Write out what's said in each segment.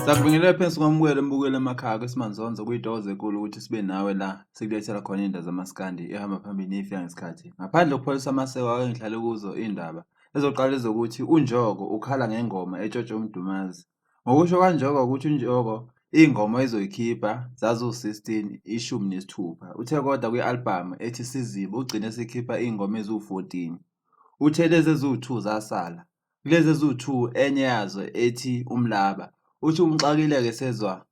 Sakubingelela phansi kwamukele mbukeli emakhaya kwesimanzonzo kuyintokozo enkulu ukuthi sibe nawe la sikulethela khona iy'ndaba zamaskandi ehamba phambili ney'fika ngesikhathi. Ngaphandle kokupholisa amaseko ake ngihlale kuzo iy'ndaba ezoqala ezokuthi uNjoko ukhala ngengoma etshotshwe uMdumazi. Ngokusho kwaNjoko ukuthi uNjoko iy'ngoma ezoyikhipha zaziwu-16, 16. Uthe kodwa kwi-albhamu ethi Siziba ugcine esekhipha iy'ngoma eziwu-14. Uthe lezi eziwu-2 zasala. Kulezi eziwu-2 enye yazo ethi Umlaba. Uthi umxakile-ke sezwa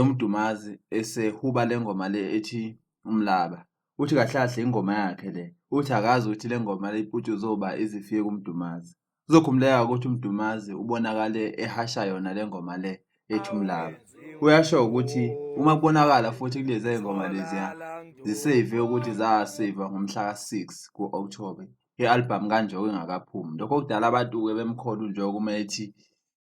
uMdumazi esehuba le ngoma le ethi Umlaba. Uthi kahle kahle ingoma yakhe le. Uthi akazi ukuthi le ngoma le iputshuzwe uba ize ifike kuMdumazi. Kuzokhumbuleka ukuthi uMdumazi ubonakale ehasha yona le ngoma le ethi Umlaba. Uyasho ukuthi uma kubonakala futhi kulezi ngoma leziya ziseyve ukuthi zaseyvwa ngomhla ka-6 ku-Okthoba i-albhamu kaNjoko ingakaphumi. Lokho kudala abantu-ke bemkholwa uNjoko uma ethi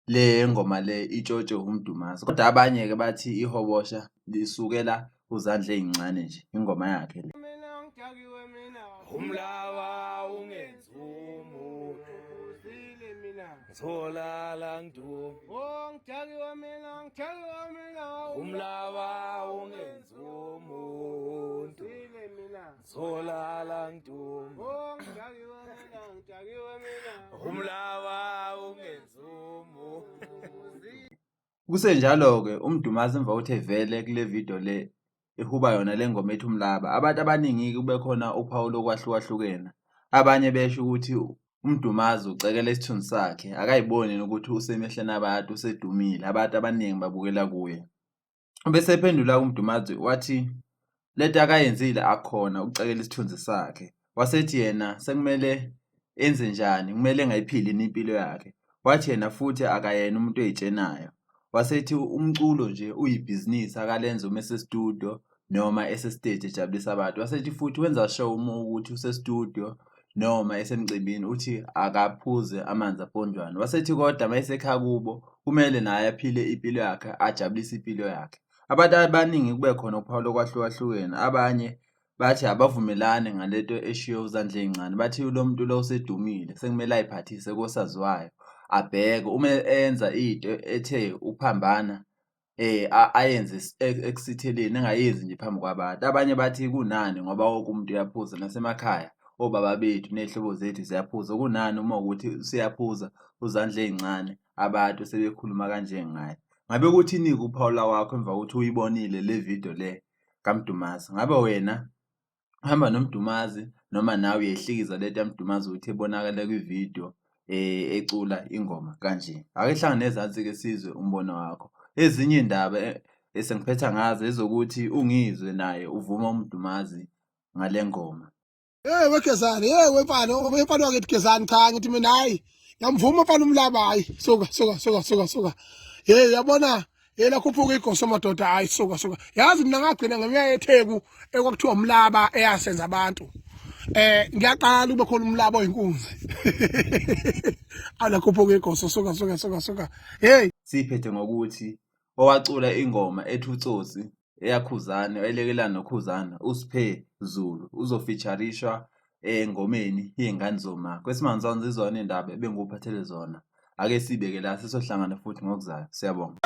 le ngoma le itshotshwe uMdumazi. Kodwa abanye-ke bathi ihobosha lisukela kuzandla ey'ncane nje ingoma yakhe le. Umlaba ungenza umuntu ngitholala ngidume umlaba ungenza umuntu ngitholala ngidume umlaba ungenza umuntu. Kusenjalo-ke uMdumazi emva kokuthi evele kule video le ehuba yona le ngoma ethi Umlaba, abantu abaningi-ke kube khona uphawula okwahlukahlukene. Abanye besho ukuthi uMdumazi ucekela isithunzi sakhe, akayiboni yena ukuthi usemehlweni abantu, usedumile, abantu abaningi babukela kuye. Ubese ephendula uMdumazi wathi lento akayenzile akukhona ukucekela isithunzi sakhe. Wasethi yena sekumele enze njani, kumele engayiphili yini impilo yakhe. Wathi yena futhi akayena umuntu oy'tshenayo. Wasethi umculo nje uyibhizinisi akalenze uma esestudiyo noma esesiteji ejabulisa abantu. Wasethi futhi wenza sure uma ukuthi usestudiyo noma esemcimbini uthi akaphuze amanzi aponjwana. Wasethi kodwa uma esekhaya kubo kumele naye aphile impilo yakhe, ajabulise impilo yakhe. Abantu abaningi kube khona ukuphawula okwahlukahlukene, abanye bathi abavumelani ngalento eshiwo uZandla Ey'ncane, bathi lo muntu lo usedumile sekumele ay'phathise kosaziwayo, abheke uma enza into ethe ukuphambana ayenze ekusitheleni engayenzi nje phambi kwabantu. Abanye bathi kunani ngoba wonke umuntu uyaphuza nasemakhaya obaba bethu ney'hlobo zethu ziyaphuza, kunani uma kuwukuthi useyaphuza uZandla Ey'ncane abantu sebekhuluma kanje ngaye. Ngabe kuthini-ke ukuphawula kwakho emva kokuthi uyibonile le video le kaMdumazi? Ngabe wena uhamba noMdumazi noma nawe uyayihlikiza lento yaMdumazi ukuthi ebonakale kwividiyo ecula ingoma kanje? Ake hlangane ezansi-ke sizwe umbono wakho. Ezinye iy'ndaba esengiphetha ngazo ezokuthi uNgizwe naye uvuma uMdumazi ngale ngoma. Hey wegezani, hey wemfana, wemfana wakithi Gezani cha ngithi mina hayi. Ngiyamvuma mfana umlaba hayi. Suka suka suka suka suka. Hey yabona hey lakhuphuka igoso madoda hayi suka suka. Yazi mina ngagcina ngemiya eTheku ekwakuthiwa umlaba eyasenza abantu. Ngiyaqala ube khona umlaba oyinkunzi. Alakhuphuka igoso suka suka suka suka. Hey Siphethe ngokuthi owacula ingoma ethi uTsotsi eyaKhuzani elekelana noKhuzani uSphe Zulu uzofeaturishwa engomeni Iy'ngane Zoma. Kwesimanzonzo izona iy'ndaba ebengikuphathele zona. Ake sibeke la sizohlangana futhi ngokuzayo. Siyabonga.